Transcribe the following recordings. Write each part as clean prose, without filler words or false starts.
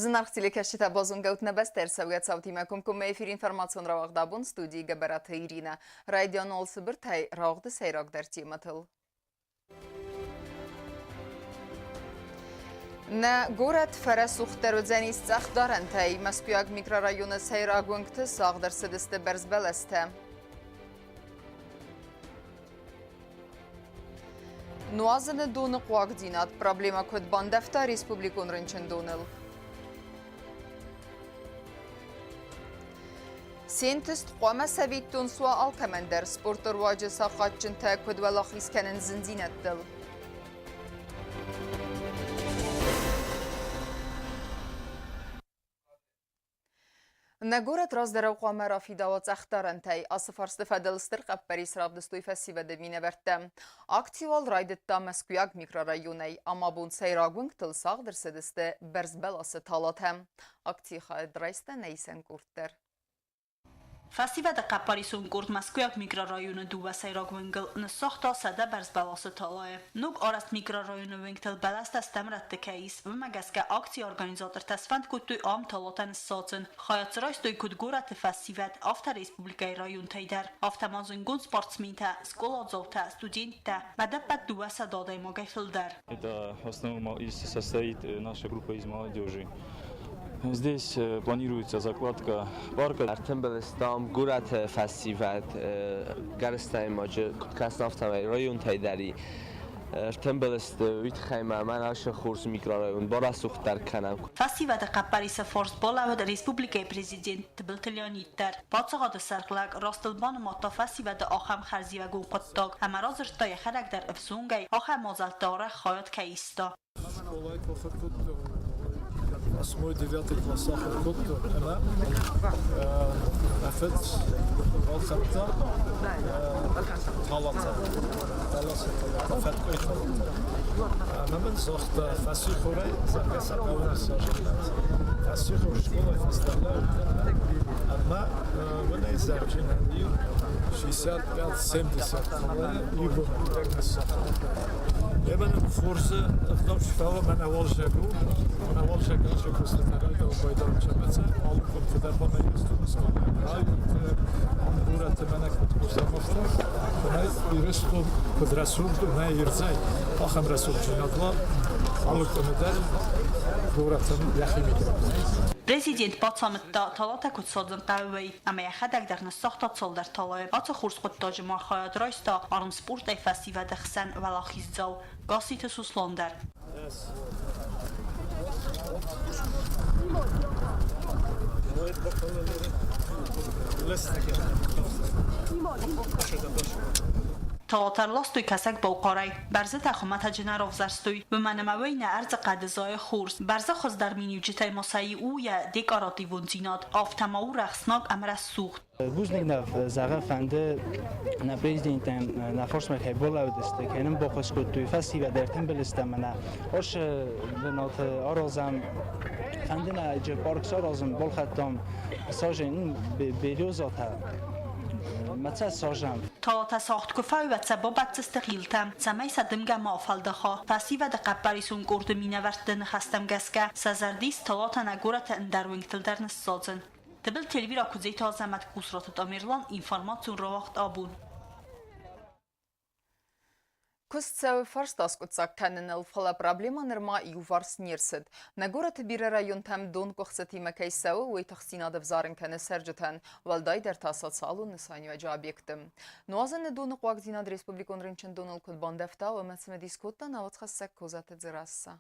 Зынаргъ телекӕсджытӕ, базонгӕут нӕ бӕстӕ ӕрцӕугӕ цаутимӕ комкоммӕ эфир информацион рауагъд абон студийы Гӕбӕраты Иринӕ. Райдиан уал цыбыртӕй рауагъды сӕйрагдӕр темӕтыл. Нӕ горӕт фӕрӕсугъддӕр уыдзӕнис цъӕхдарӕнтӕй. Мӕскуыйаг микрорайоны сӕйраг уынгты сагъд ӕрцыдысты бӕрзбӕлӕстӕ. Нуазыны доны хъуагдзинад проблемӕ куыд бандӕвта республикон рынчындоныл? Се нтыст хъуамӕ цӕвиттон суа алкӕмӕн дӕр спорты руаджы сахъатджынтӕ куыд уӕлахиз кӕнынц зындзинӕдтыл. Нӕ горӕт раздӕрау хъуамӕ рафидауа цъӕхдарӕнтӕй. Ацы фарсты фӕдыл стыр хъӕппӕрис равдыстой фӕсивӕды минӕвӕрттӕ. Акци уал райдыдта Мӕскуыйаг микрорайонӕй. Ам абон сӕйраг уынгтыл сагъд ӕрцыдысты бӕрзбӕласы талатӕ. Акцийы хайад райста нӕ исӕн къорд дӕр. Фӕсивӕды хъӕппӕрисон къорд Мӕскуыйаг микрорайоны дыууӕ сӕйраг уынгыл ныссагъта 100 бӕрзбӕласы талайы. Ног арӕзт микрорайоны уынгтыл бӕлӕстӕ стӕм рӕтты кӕй ис, уымӕ гӕсгӕ акцийы организатортӕ сфӕнд кодтой ам талатӕ ныссадзын. Хайад дзы райстой куыд горӕты фӕсивӕд, афтӕ республикӕйы районтӕй дӕр. Афтӕ ма зындгонд спортсментӕ, скъоладзаутӕ, студенттӕ, ӕдӕппӕт 200 адӕймагӕй фылдӕр. Это в основном состоит наша группа из молодежи. Здесь планируется закладка парка. Ӕртымбыл горӕты фӕсивӕд гӕрзтӕймаджы куыд кӕсын, афтӕмӕй районтӕй дӕр и. Ӕртымбыл сты, уый тыххӕй ма мӕн ацы хорз микрорайон барӕсугъддӕр кӕнӕм. Фӕсивӕды хъӕппӕрисы фарс балӕууыд республикӕйы президент Тыбылты Леонид дӕр. Паддзахады сӕргълӕг растыл банымадта фӕсивӕды ахӕм хӕрзиуӕгон хъуыддаг ӕмӕ радзырдта йӕхӕдӕг дӕр ӕвзонгӕй ахӕм мадзӕлтты арӕх хайад кӕй иста. Скъолайы куы ахуыр кодтон, восьмой, девятый класс ахуыр кодтон ӕмӕ афӕдз балхӕдта талатӕ, бӕласы талатӕ, фӕткъуыйы талатӕ. Ӕмӕ мын загъта, фӕссихорӕй, зӕгъгӕ, сӕ хъӕуы ныссазын. Фӕссихор скъолайы фӕстӕ лӕудтӕн ӕмӕ уынӕй зӕгъджынӕн иу 65-70 талайы иу бонӕй ныссагъта. Ӕмӕ нын хорз ӕгъдау сфӕлы мӕнӕ уалзӕг у. Мӕнӕ уалзӕг ацы куыстытӕ райдауы байдауы чемӕцӕ. Алы къуымты дӕр хъуамӕ Ирыстоны скъолайы районты, горӕты мӕнӕ куыд кусӕм, афтӕ. Цӕмӕй Ирыстон куыд рӕсугъд у, нӕ ирдзӕй, ахӕм рӕсугъддзинад уа алы къуымы дӕр горӕтӕн йӕхи мидӕг. Президент бацамыдта, талатӕ куыд садзын хъӕуы, уый, ӕмӕ йӕхӕдӕг дӕр ныссагъта цалдӕр талайы. Ацы хорз хъуыддаджы ма хайад райста армспортӕй фӕсивӕды хсӕн уӕлахиздзау Гасситы Суслан дӕр. Талатӕ рластой Кӕсӕг-Балхъарӕй, бӕрзытӕ хуымӕтӕджы нӕ равзӕрстой, уымӕн ӕмӕ уый нӕ ӕрдзыхъӕды зайы хорз. Бӕрзы хуыздӕр миниуджытӕй ма сӕ иу у йӕ декоративондзинад, афтӕ ма у рӕхснаг ӕмӕ рӕсугъд. Бузныг нӕ зӕгъын фӕнды нӕ президентӕн нӕ фарсмӕ кӕй балӕудысты, кӕй нын баххуыс кодтой, фӕсивӕд ӕртымбыл стӕм ӕмӕ ацы бынаты аразӕм. Фӕнды нӕ парк саразын, балхӕдтам сажен березатӕ, мӕ цӕ сажӕм. Талатӕ сагъд куы фӕуа, сӕ бабӕтдзысты хъилтӕм, цӕмӕй сӕ дымгӕ ма афӕлдаха. Фӕсивӕды хъӕппӕрисон къорды минӕвӕртты ныхӕстӕм гӕсгӕ, сӕ зӕрды ис талатӕ нӕ горӕты ӕндӕр уынгтыл дӕр ныссадзын. Тыбылты Эльвира Куыдзеты Азӕмӕт Къусраты Тамерлан информацион рауагъд абон. Куыст цӕуы фарста скъуыддзаг кӕныныл, фӕлӕ проблемӕ нырма иуварс не рцыд. Нӕ горӕты бирӕ районтӕм дон къуыхцытимӕ кӕй цӕуы, уый тыхстдзинад ӕвзарын кӕны цӕрджытӕн, уӕлдайдӕр та социалон нысаниуӕджы объектты. Нуазыны доны хъуагдзинад республикон рынчындоныл куыд бандӕвта, уымӕ цымыдис кодта науӕдзхӕссӕг Козаты Дзерассӕ.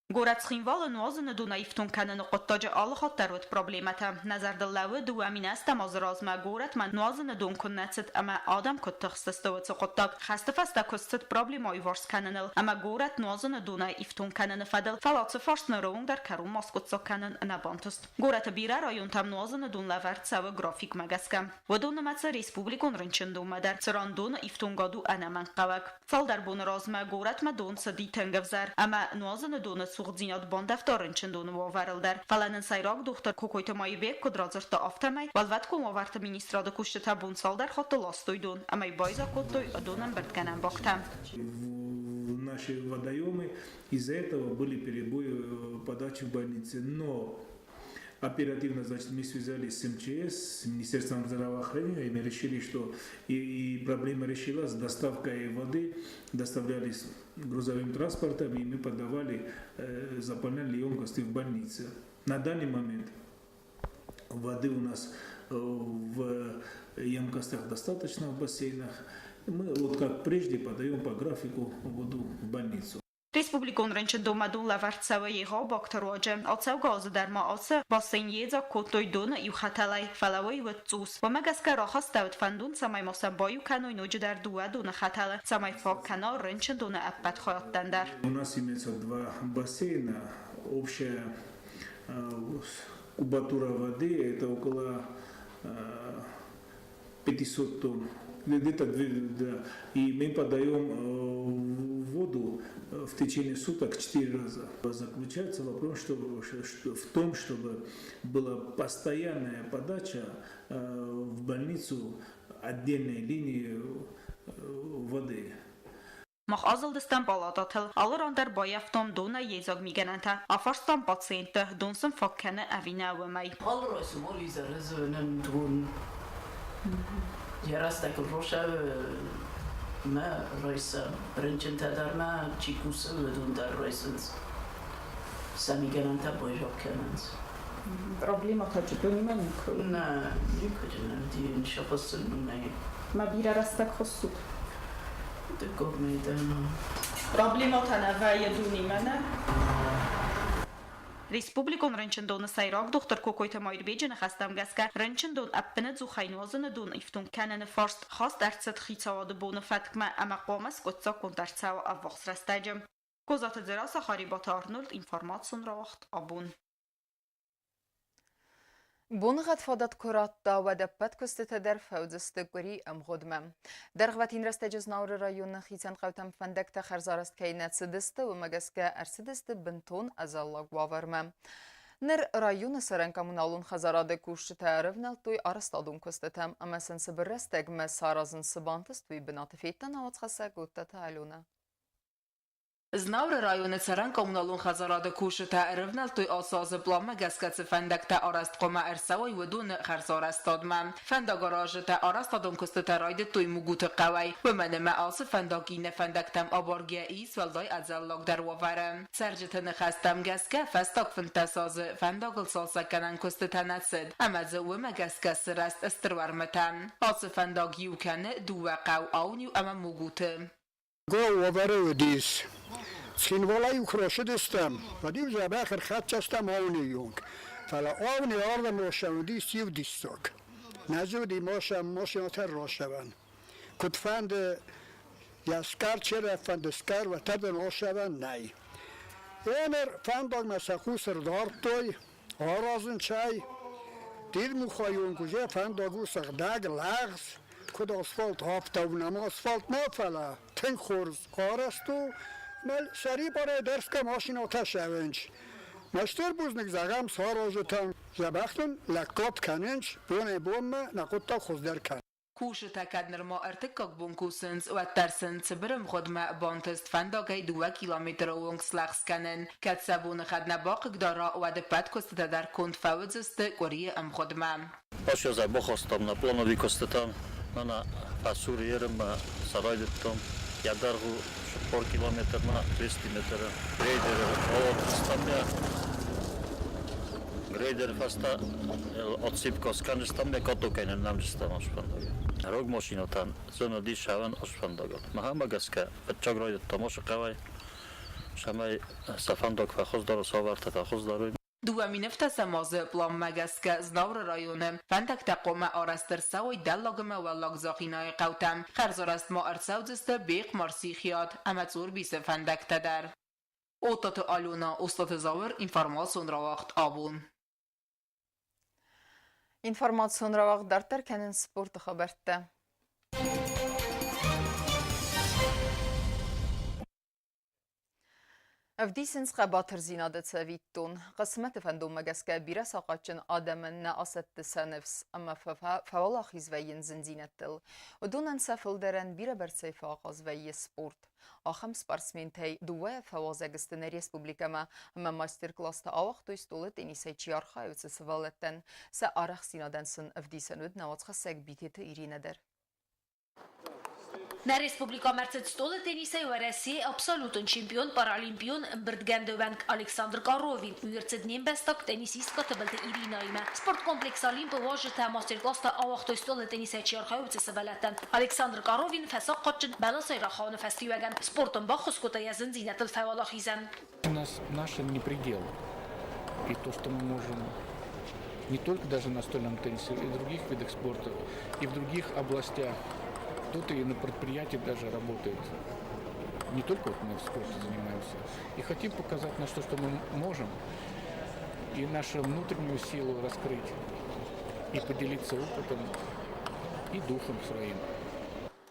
Горӕт Цхинвалы нуазыны донӕй ифтонг кӕныны хъуыддаджы алыхатт дӕр уыд проблемӕтӕ. Нӕ зӕрдыл лӕууы 2008 азы размӕ горӕтмӕ нуазыны дон куыннӕ цыд ӕмӕ адӕм куыд тыхстысты уыцы хъуыддаг. Хӕсты фӕстӕ куыст цыд проблемӕ аиуварс кӕныныл ӕмӕ горӕт нуазыны донӕй ифтонг кӕныны фӕдыл, фӕлӕ ацы фарст ныры онг дӕр кӕронмӕ аскъуыддзаг кӕнын нӕ бантыст. Горӕты бирӕ районтӕм нуазыны дон лӕвӕрд цӕуы графикмӕ гӕсгӕ. Уыдон нымӕцы республикон рынчындонмӕ дӕр, цыран доны ифтонгад у ӕнӕмӕнгхъӕуӕг. Цалдӕр боны размӕ горӕтмӕ дон цыди тынг ӕвзӕр, ӕмӕ нуазыны доны цухдзинад бандӕвта рынчындоны уавӕрыл дӕр. Фӕлӕ нын сӕйраг дохтыр Кокойты Маибек куыд радзырдта, афтӕмӕй Уӕлвӕткон уавӕрты министрады кусджытӕ бон цалдӕр хатты ластой дон ӕмӕ байдзаг кодтой донӕмбырдгӕнӕн бактӕ. в наши водоемы. Из-за этого были перебои подачи в больницы. Но оперативно, значит, мы связались с МЧС, с Министерством здравоохранения, и мы решили, что и проблема решилась с доставкой воды, доставлялись грузовым транспортом, и мы подавали, заполняли емкости в больнице. На данный момент воды у нас в емкостях достаточно в бассейнах. Мы вот как прежде подаем по графику воду в больницу. Республикон рынчындонмӕ дон лӕвӕрд цӕуы егъау бакты руаджы. Ацӕугӕ азы дӕр ма ацы бассейн йедзаг кодтой доны иу хӕтӕлӕй, фӕлӕ уый уыд цъус. Уымӕ гӕсгӕ рахастӕуыд фӕндон, цӕмӕй ма сӕ баиу кӕной ноджыдӕр дыууӕ доны хӕтӕлы, цӕмӕй фаг кӕна рынчындоны ӕппӕт хайадтӕн дӕр. У нас имеется два бассейна. Общая кубатура воды это около 500 тонн. Где-то, да. И мы подаем воду в течение суток 4 раза. Заключается вопрос в том, чтобы была постоянная подача в больницу отдельной линии воды. Мах азылдыстӕм палатӕтыл, алы ран дӕр баййӕфтам донӕй йедзаг мигӕнӕнтӕ. Афарстам пациентты, дон сын фаг кӕны ӕви нӕ, уымӕй. Алы райсом, алы изӕры зонын дон. Йӕ рӕстӕгыл росӕвы мӕ райса. Рынчынтӕ дӕр ма чи кусы, уыдон дӕр райсынц. Сӕ мигӕнӕнтӕ байзаг кӕнынц. Проблемӕтӕ донимӕ никуы? Нӕ, никуы нӕ уыди, сӕ нӕй. Мӕ бирӕ рӕстӕг хуыссут? Дыккаг мӕй дӕр. Проблемӕтӕ нӕ вӕййы донимӕ, нӕ? Республикон рынчындоны сӕйраг дохтыр Кокойты Маирбеджы ныхӕстӕм гӕсгӕ, рынчындон ӕппынӕдзухӕй нуазыны дон ифтонг кӕныны фарст хаст ӕрцыд хицауады боны фӕткмӕ ӕмӕ хъуамӕ скъуыддзаггонд ӕрцӕуа ӕввахс рӕстӕджы. Козаты Дзерассӕ, Харебаты Арнольд, информацион рауагъд «Абон». Боныгъӕд фадат куы радта, уӕд ӕппӕт куыстытӕ дӕр фӕуыдзысты къуыри ӕмгъуыдмӕ. Дӕргъвӕтин рӕстӕджы Знауыры районы хицӕн хъӕутӕм фӕндӕгтӕ хӕрзарӕзт кӕй нӕ цыдысты, уымӕ гӕсгӕ ӕрцыдысты бынтон ӕдзӕллаг уавӕрмӕ. Ныр районы цӕрӕн коммуналон хӕдзарады кусджытӕ ӕрӕвнӕлдтой арӕзтадон куыстытӕм ӕмӕ сын цыбыр рӕстӕгмӕ саразын цы бантыст, уый бынаты федта науӕдзхӕссӕг Гуттаты Аленӕ. Знауыры районы цӕрӕн-коммуналон хӕдзарады кусджытӕ ӕрӕвнӕлдтой ацы азы пъланмӕ гӕсгӕ цы фӕндӕгтӕ арӕзт хъуамӕ ӕрцӕуой, уыдоны хӕрзарӕзтадмӕ. Фӕндагаразджытӕ арӕзтадон куыстытӕ райдыдтой Мугуты хъӕуӕй, уымӕн ӕмӕ ацы фӕндаг иннӕ фӕндӕгтӕм абаргӕ ис уӕлдай ӕдзӕллагдӕр уавӕры. Цӕрджыты ныхӕстӕм гӕсгӕ, фӕстаг 15 азы фӕндагыл цалцӕггӕнӕн куыстытӕ нӕ цыд, ӕмӕ дзы уымӕ гӕсгӕ сырӕзт стыр уӕрмытӕ. Ацы фӕндаг иу кӕны дыууӕ хъӕу Аунеу ӕмӕ Мугуты. Уавӕры уыдис. Цхинвалӕй-иу куы рацыдыстӕм, уӕд-иу дзӕбӕх ӕрхӕццӕ стӕм Аунейы онг. Фӕлӕ Ауне ардӕм рацӕуын уыдис иу диссаг. Нӕ дзы уыди машинӕтӕ рацӕуӕн. Куыдфӕнды йӕ скъӕр черӕфӕнды скъӕр, уӕддӕр дын рацӕуӕн нӕй. Еныр фӕндагмӕ сӕ хъус ӕрдардтой, аразын чай. Дидмухайы онг уже фӕндаг у сыгъдӕг, лӕгъз, куыд асфальт, афтӕ у нӕм асфальт нӕ, фӕлӕ тынг хорз арӕзт у. Мӕ сӕрибарӕй дӕрсгӕ машинӕтӕ сӕвӕнч. Ме стыр бузныг зӕгъӕм саразджытӕн, дзӕбӕх нын лӕггад кӕнынц, бонӕй-бонмӕ нӕ хъуыддаг хуыздӕр кӕны. Кусджытӕ кӕд нырма ӕртыккаг бон кусынц, уӕддӕр сын цыбыр ӕмгъуыдмӕ бантыст фӕндагӕй 2 километры онг слӕгъз кӕнын. Кӕд сӕ боныхъӕд нӕ бахъыгдара, уӕд ӕппӕт куыстытӕ дӕр конд фӕуыдзысты къуырийы ӕмгъуыдмӕ. Ас бахастам нӕ плановый куыстытӕм, мӕнӕ фӕсур ерынмӕ сӕ райдыдтам. Йӕ дӕргъ у 40 километрмӕ 200 метры. Грейдеры ауадздзыстӕм йӕ. Грейдеры фӕстӕ отсыпка скӕндзыстӕм йӕ катокӕй ныннӕмдзыстӕм ас фӕндагыл. Рог машинӕтӕн зын уыдис сӕвӕн ас фӕндагыл. Махӕн гӕсгӕ фыццаг райдыдтам ацы хъӕуӕй, цӕмӕй сӕ фӕндаг фӕхуыздӕр, сӕ уавӕртӕ фӕхуыздӕр уой. 2017 азы пъланмӕ гӕсгӕ Знауыры районы фӕндӕгтӕ хъуамӕ арӕзт ӕрцӕуой Дӕллаг ӕмӕ Уӕллаг Захъинайы хъӕутӕм. Хӕрзарӕзт ма ӕрцӕудзысты Бехъ, Марсихиат ӕмӕ Цъорбисы фӕндӕгтӕ дӕр. Оттаты Алена, Остъаты Зауыр, информацион рауагъд «Абон». Информацион рауагъд дарддӕр кӕнынц спорты хабӕрттӕ. Ӕвдисынц хъӕбатырдзинады цӕвиттон. Хъысмӕты фӕндонмӕ гӕсгӕ бирӕ сахъатджын адӕмӕн нӕ асӕтты сӕ ныфс ӕмӕ фӕуӕлахиз вӕййынц зындзинӕдтыл. Уыдонӕн сӕ фылдӕрӕн бирӕбӕрцӕй фӕахъаз вӕййы спорт. Ахӕм спортсментӕй дыууӕйӕ фӕуазӕг сты нӕ республикӕмӕ ӕмӕ мастер-класстӕ ауагътой стъолы теннисӕй чи архайы, уыцы сывӕллӕттӕн. Сӕ арӕхстдзинадӕн сын ӕвдисӕн уыд нӕ уацхӕссӕг Битеты Иринӕ дӕр. Нӕ республикӕмӕ ӕрцыд стъолы теннисӕй Уӕрӕсейы абсолютон чемпион, паралимпион ӕмбырдгӕнды уӕнг Александр Коровин. Уый ӕрцыд не мбӕстаг теннисисткӕ Тыбылты Иринаимӕ. Спорткомплекс Олимп-ы уазджытӕ мастер-класстӕ ауагътой стъолы теннисӕй чи архайы, уыцы сывӕллӕттӕн. Александр Коровин фӕсахъхъатджын бӕласӕй рахауыны фӕстиуӕгӕн спортон баххуыс кодта йӕ зындзинӕдтыл фӕуӕлахизӕн. У нас наше не предел. И то, что мы можем не только даже на настольном теннисе, и в других видах спорта, и в других областях. Кто-то и на предприятии даже работает. Не только вот мы в спорте занимаемся. И хотим показать на что, что мы можем, и нашу внутреннюю силу раскрыть, и поделиться опытом и духом своим.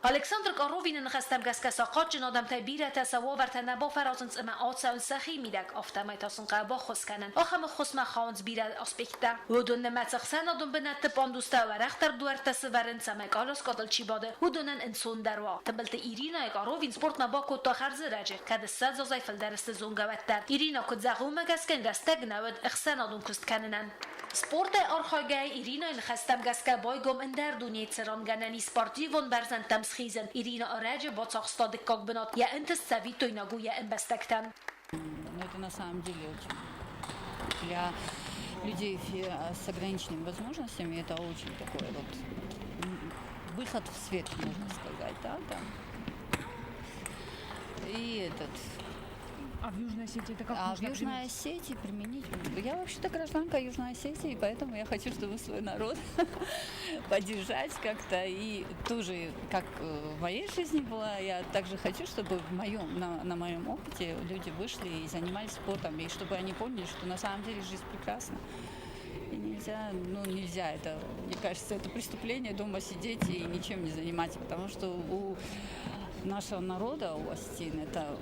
Александр Коровины ныхӕстӕм гӕсгӕ сахъатджын адӕмтӕй бирӕтӕ сӕ уавӕртӕ нӕ бафӕразынц ӕмӕ ацӕуынц сӕхи мидӕг, афтӕмӕй та сын хъӕуы баххуыс кӕнын. Ахӕм ӕххуысмӕ хауынц бирӕ аспекттӕ. Уыдон нымӕцы ӕхсӕнадон бынӕтты пандустӕ уӕрӕхдӕр дуӕрттӕ сывӕрын, цӕмӕй къаласкъадыл чи бады, уыдонӕн ӕнцондӕр уа. Тыбылты Иринӕйы Коровин спортмӕ бакодта хӕрзӕрӕджы, кӕд 20 азӕй фылдӕр сты зонгӕуӕттӕ. Иринӕ куыд зӕгъы, уымӕ гӕсгӕ йын рӕстӕг нӕ уыд ӕхсӕнадон куыст кӕнынӕн. Спортӕй архайгӕйӕ Иринӕйы ныхӕстӕм гӕсгӕ байгом ӕндӕр дунейы цӕрӕнгӕнӕн и спортивон бӕрзӕндтӕм схизын. Иринӕ ӕрӕджы бацахста дыккаг бынат, йӕ ӕнтыст цӕвиттойнаг у йӕ ӕмбӕстӕгтӕн. Ну, это на самом деле очень для людей с ограниченными возможностями это очень такой вот выход в свет, можно сказать, да, там. И этот А в Южной Осетии это как а в можно Южной применить? Осетии применить? Я вообще-то гражданка Южной Осетии, поэтому я хочу, чтобы свой народ поддержать как-то. И тоже, как в моей жизни была, я также хочу, чтобы в моем, на моем опыте люди вышли и занимались спортом, и чтобы они поняли, что на самом деле жизнь прекрасна. И нельзя, ну нельзя это, мне кажется, это преступление дома сидеть и ничем не заниматься, потому что у нашего народа, у осетин, это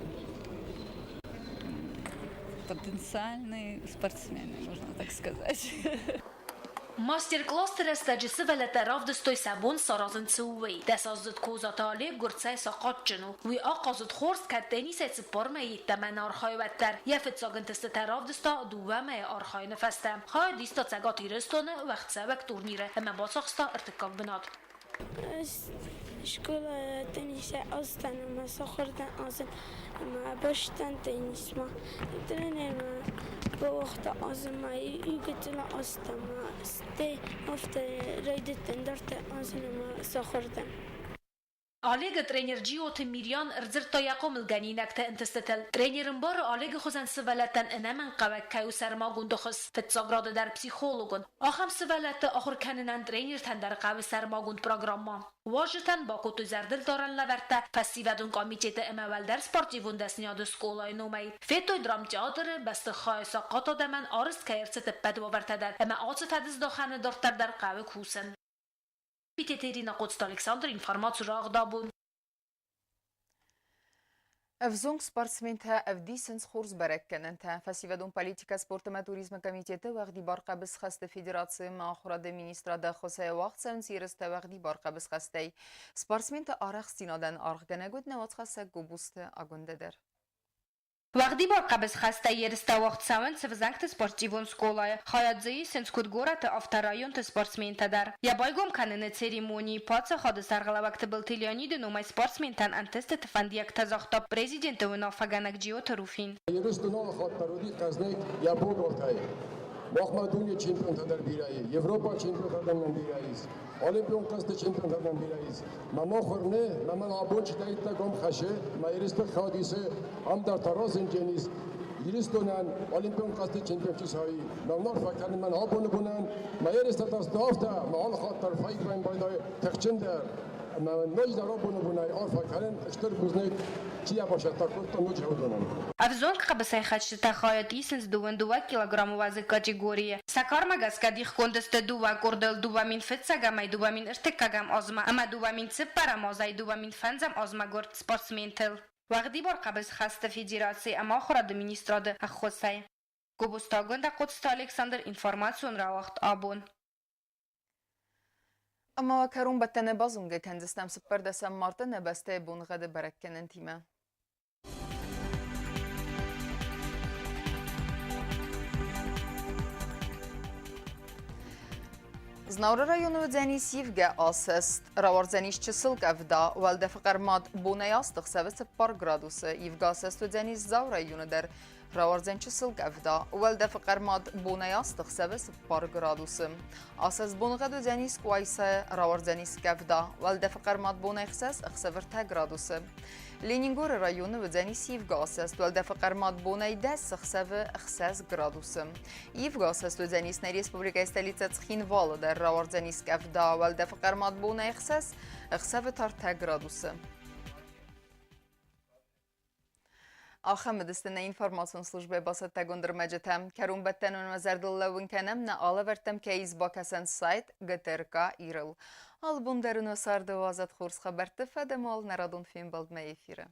потенциальные спортсмены, можно так сказать. Мастер-классты рӕстӕджы сывӕллӕттӕ равдыстой сӕ бон саразын цы у, уый. Дӕсаздзыд Козаты Олег гуырцӕй сахъатджын у. Уый ахъазыд хорз, кӕд теннисӕй цыппар мӕйы йеддӕмӕ нӕ архайы, уӕддӕр. Йӕ фыццаг ӕнтыстытӕ равдыста дыууӕ мӕйы архайыны фӕстӕ. Хайад иста Цӕгат Ирыстоны уӕгъдцӕуӕг турниры ӕмӕ бацахста ӕртыккаг бынат. Скъолайы теннисӕй азтӕн ӕмӕ сахуыр дӕн азын ӕмӕ бӕстӕн теннисмӕ. Тренер мӕ бауагъта азынмӕ иу гыццыл азтӕ ӕмӕ стӕй афтӕ райдыдтон дарддӕр азын ӕмӕ сахуыр дӕн. Олегы тренер Джиоты Мириан ӕрдзырдта йӕ хъомылгӕнинӕгты ӕнтыстытыл. Тренер ӕмбары Олегы хуызӕн сывӕллӕттӕн ӕнӕмӕнгхъӕуӕг кӕй у сӕрмагонд ӕххуыс, фыццаг рады дӕр психологон. Ахӕм сывӕллӕтты ахуыр кӕнынӕн тренертӕн дӕр хъӕуы сӕрмагонд программӕ. Уазджытӕн бакодтой зӕрдылдарӕн лӕвӕрттӕ фӕсивӕдон комитеты ӕмӕ уӕлдӕр спортивон дӕсныйады скъолайы номӕй. Федтой драмтеатры бӕстыхайы сахъат адӕмӕн арӕзт кӕй ӕрцыд ӕппӕт уавӕртӕ дӕр ӕмӕ ацы фӕдыздахӕны дарддӕр дӕр хъӕуы кусын. Битеты Ирина Коцты Александр, информаци рагъдабон. Ӕвзонг спортсментӕ ӕвдисынц хорз бӕрӕггӕнӕнтӕ. Фӕсивӕдон политикӕ, спорт ӕмӕ туризмы комитеты уӕгъдибар хъӕбысхӕсты федерацийы ӕмӕ ахуырады министрады ӕххуысӕй уагъд цӕуынц ерыстӕ уӕгъдибар хъӕбысхӕстӕй. Спортсменты арӕхстдзинадӕн аргъгӕнӕг уыд нӕ уацхӕссӕг Гобозты Агуындӕ дӕр. Уӕгъдибар хъӕбысхӕстӕй ерыстӕ уагъд цӕуынц Ӕвзӕнгты спортивон скъолайы. Хайад дзы исынц куыд горӕты, афтӕ районты спортсментӕ дӕр. Йӕ байгом кӕныны церемонийы паддзахады сӕргълӕууӕг Тыбылты Леониды номӕй спортсментӕн ӕнтыстыты фӕндиӕгтӕ загъта президенты уынаффӕгӕнӕг Джиоты Руфин. Ирыстон алы хатт дӕр уыди хъӕздыг йӕ богалтӕй. Махмӕ дуне чемпионтӕ дӕр бирӕ и, Европаг чемпионтӕ дӕр нӕм бирӕ ис, Олимпион хъӕзты чемпионтӕ нӕм бирӕ ис. Мӕ махуыр не, мӕ мӕн абон чидӕриддӕр гом хӕсы, мӕ Ирысты хадисы, ам дӕр та разынджен ис. Ирыстонӕн Олимпион хъӕзты чемпион чи саи, мӕ уынаффӕ кӕнын мӕн абоны бонӕн, мӕ ерыстӕ та сты афтӕ, мӕ алы хатт дӕр фӕивӕн байдайы тыхджындӕр. Ӕмӕ ноджыдӕр абоны бонӕй арфӕ кӕнын стыр бузныг, чи йӕ бацӕттӕ кодта ноджы уыдонӕн. Ӕвзонг хъӕбысӕйхӕцджытӕ хайад исынц дыууын дыууӕ килограммы уӕзы категорийы. Сӕ кармӕ гӕсгӕ дихгонд сты дыууӕ къордыл 2001-ӕмӕй 2003 азмӕ ӕмӕ 2004 азӕй 2005 азмӕ гуырд спортсментыл. Уӕгъдибар хъӕбысхӕсты федераци ӕмӕ ахуырады министрады ӕххуысӕй. Гобозты Агуындӕ, Хъоцыты Александр, информацион рауагъд абон. Ӕмӕ кӕронбӕттӕны базонгӕ кӕндзыстӕм цыппӕрдӕсӕм марты нӕ бӕстӕйы боныгъӕды бӕрӕггӕнӕнтимӕ. Знауыры районы уыдзӕнис ивгӕ асӕст. Рауардзӕнис чысыл къӕвда. Уӕлдӕфы хъӕрмад бонӕй аст ӕхсӕвы 4 градусы. Ивгӕ асӕст уыдзӕнис Дзауы районы дӕр. Рауардзӕн чысыл къӕвда. Уӕлдӕфы хъӕрмад бонӕй аст ӕхсӕвы 4 градусы. Асӕст боныгъӕд уыдзӕнис Къуайсайы. Рауардзӕнис къӕвда. Уӕлдӕфы хъӕрмад бонӕй хсӕз ӕхсӕвы 3 градусы. Ленингоры районы уыдзӕнис ивгӕ асӕст. Уӕлдӕфы хъӕрмад бонӕй 10 ӕхсӕвы 6 градусы. Ивгӕ асӕст уыдзӕнис нӕ республикӕйы столицӕ Цхинвалы дӕр. Рауардзӕнис къӕвда. Уӕлдӕфы хъӕрмад бонӕй хсӕз ӕхсӕвы та 3 градусы. Ахӕм уыдысты нӕ информацион службӕйы бацӕттӕгонд ӕрмӕджытӕ. Кӕронбӕттӕн уын мӕ зӕрдыл лӕууын кӕнӕм, нӕ алӕвӕрдтӕм кӕй ис бакӕсӕн сайт ГТРК Ирыл. Алы бон дӕр уын уӕ царды уадзӕд хорз хабӕртты фӕд ӕмӕ уал нӕ радон фембӕлдмӕ эфиры.